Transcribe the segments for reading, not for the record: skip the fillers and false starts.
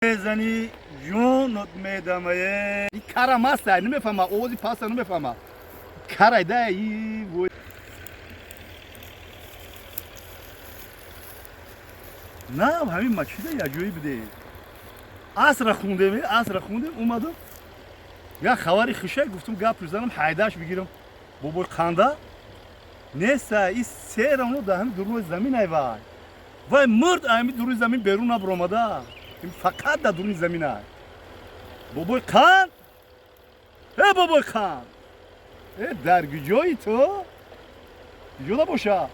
Мезани, ҷонот медамае. Карам аста, намефаҳма, овози паста намефаҳма. Карайда и вой. На, ҳамин мачида як ҷое буде. Асра хундем, асра хундем, омадам. Як хабари хушай гуфтам, гап бизанам, ҳайдаш бигирам. Бобои қанда неста, и серамно дар ҳамин дуруни замин ай вай. Вай мурд, ҳамин дуруни замин берун набаромада. Фақат дар дуруни замин ай. Бобои қанд? Э, бобои қанд! Э, дар куҷои ту? Куҷо набоша?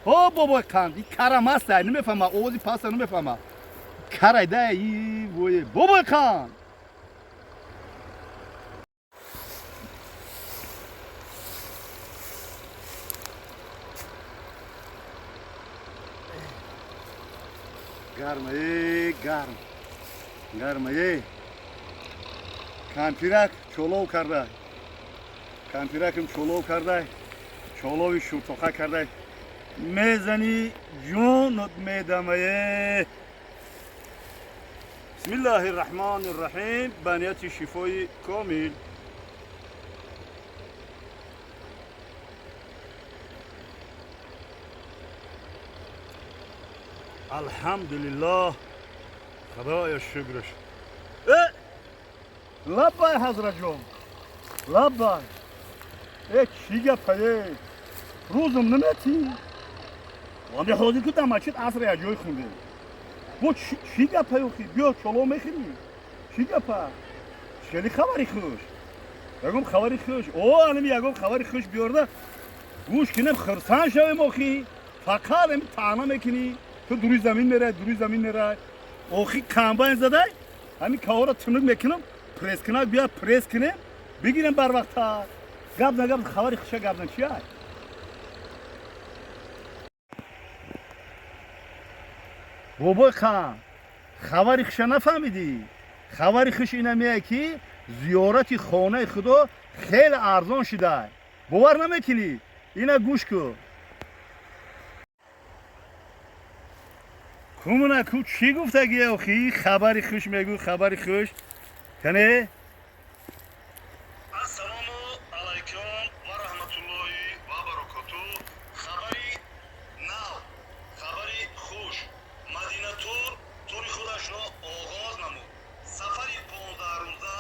О, бобои қанд, и карам аста, намефаҳма, овози паста намефаҳма. Карайда и вой. Бобои қанд! Гарма, э, гарм. Гарма, э. Кампирак чолов карда. Кампиракам чолов карда. Чолови шуртоқа карда. Мезани, ҷонот медамае. Бисмиллаҳи рраҳмани рраҳим, ба нияти шифои комил. Алҳамдулиллоҳ, худоя шукраш. Э, лаббай, ҳазратҷон, лаббай. Э, чӣ гапа, э? Рӯзам наметӣ? Ванде ҳозир ку дар масҷид аср як ҷой хундем. Бо чӣ гапа охи? Биё, чоло мехӯрӣ? Чӣ гапа? Хеле хабари хуш. Ягон хабари хуш. О, анами ягон хабари хуш биёрда. Гӯш кинем, хурсанд шавем охи. Фақат ами таъна мекунӣ. Ту дуруи замин мерай, дуруи замин мерай. Охи комбайн задай, ҳамин каҳоро тунук мекунам, пресс кунак бия, пресс кунем, бигирем барвақта. Гап на гап, хабари хуша гап на чи ай? Бобои хан, хабари хуша нафаҳмидӣ? Хабари хуш ина меяй, ки зиёрати хонаи худо хеле арзон шудай. Бовар намекунӣ? Ина гӯш кун. Кумуна ку чӣ гуфтагӣ охи? Хабари хуш мегӯ, хабари хуш. Кане? Ассалому алайкум ва раҳматуллоҳи ва баракоту. Хабари нав, хабари хуш. Мадинатур тури худашро оғоз намуд. Сафари 15 рӯза,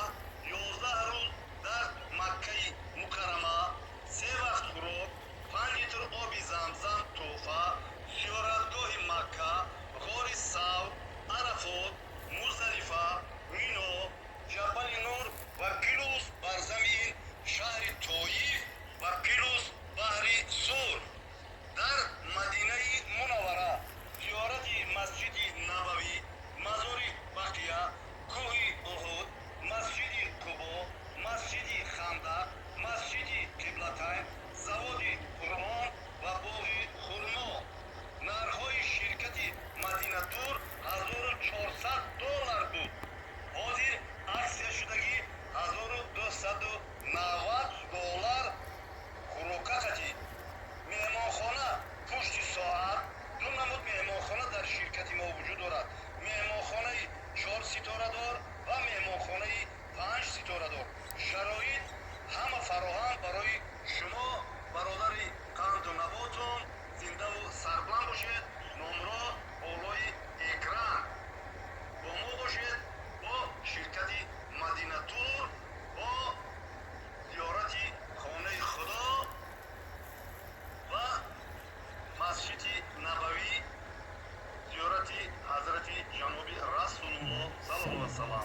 11 рӯз дар Маккаи Мукаррама, се вақт хӯрок, 5 литр оби Замзам тӯҳфа, зиёратгоҳи Макка, ғори Савр, Арафот, Муздалифа, Мино, Ҷабали Нур ва плюс бар замин шаҳри Тоиф ва плюс баҳри Сурх. Дар Мадинаи Мунаввара зиёрати Масҷиди Набавӣ, мазори Бақия, кӯҳи Уҳуд, Масҷиди Қубо, Масҷиди Хандақ, Масҷиди Қиблатайн, заводи Қуръон ва боғи хурмо. Нархҳои ширкати Мадинатур 1400 доллар буд, ҳозир аксия шудагӣ 1290 доллар, хӯрока қатӣ. Меҳмонхона пушти соат. Ду намуд меҳмонхона дар ширкати мо вуҷуд дорад: меҳмонхонаи чор ситорадор ва меҳмонхонаи панҷ ситорадор. Шароит ҳама фароҳам барои шумо, бародари қанду наботон. Зиндаву сарбаланд бошед. Номро болои экран. Бо мо бошед, бо ширкати Мадинатур, бо зиёрати хонаи Худо ва Масҷиди Набавӣ, зиёрати ҳазрати ҷаноби Расулуллоҳ саллаллоҳу алайҳи васалам.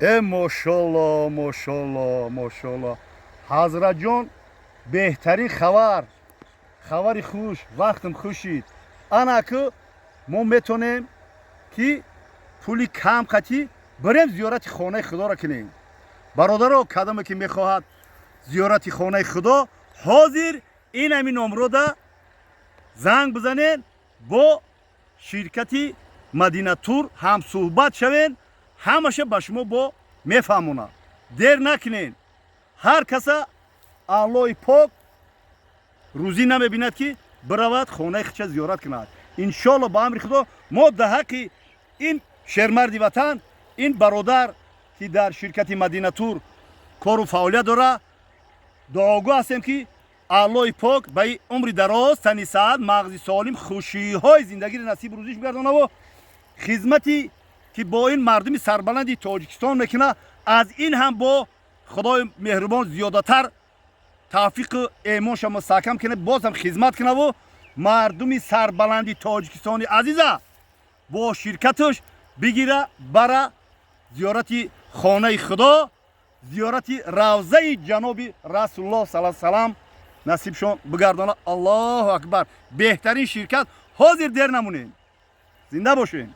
Э, мошолло, мошолло, мошолло. Ҳазратҷон, беҳтарин хабар, хабари хуш, вақтам хушид. Ана ку мо метонем, ки пули кам қатӣ бирем, зиёрати хонаи худоро кунем. Бародаро, кадоме ки мехоҳад зиёрати хонаи худо, ҳозир ин ҳамин номрода занг бизанед, бо ширкати Мадинатур ҳамсӯҳбат шавен, ҳамаша ба шумо бо мефаҳмонад. Дер накунед. Ҳар каса Аллоҳи пок рӯзӣ намебинад, ки биравад, хонаи худша зиёрат кунад. Иншоалло, ба амри Худо, мо дар ҳаққи ин Шермарди ватан, ин бародар, ки дар ширкати Мадинатур кору фаъолият дора, дуогӯ ҳастем, ки Аллоҳи пок ба умри дароз, тани саҳат, мағзи солим, хушиҳои зиндагиро насиб рӯзиш бигардонаву хизмати ки бо ин мардуми сарбаланди Тоҷикистон мекунад, аз ин ҳам бо Худои меҳрубон зиёдатар тавфиқу эъмонша мустаҳкам кунад, боз ҳам хизмат кунаву мардуми сарбаланди Тоҷикистони азиза бо ширкаташ бигира, бара зиёрати хонаи Худо, зиёрати равзаи ҷаноби Расулуллоҳ сала салам насибшон бигардона. Аллоҳу акбар! Беҳтарин ширкат. Ҳозир дер намонем, зинда бошем.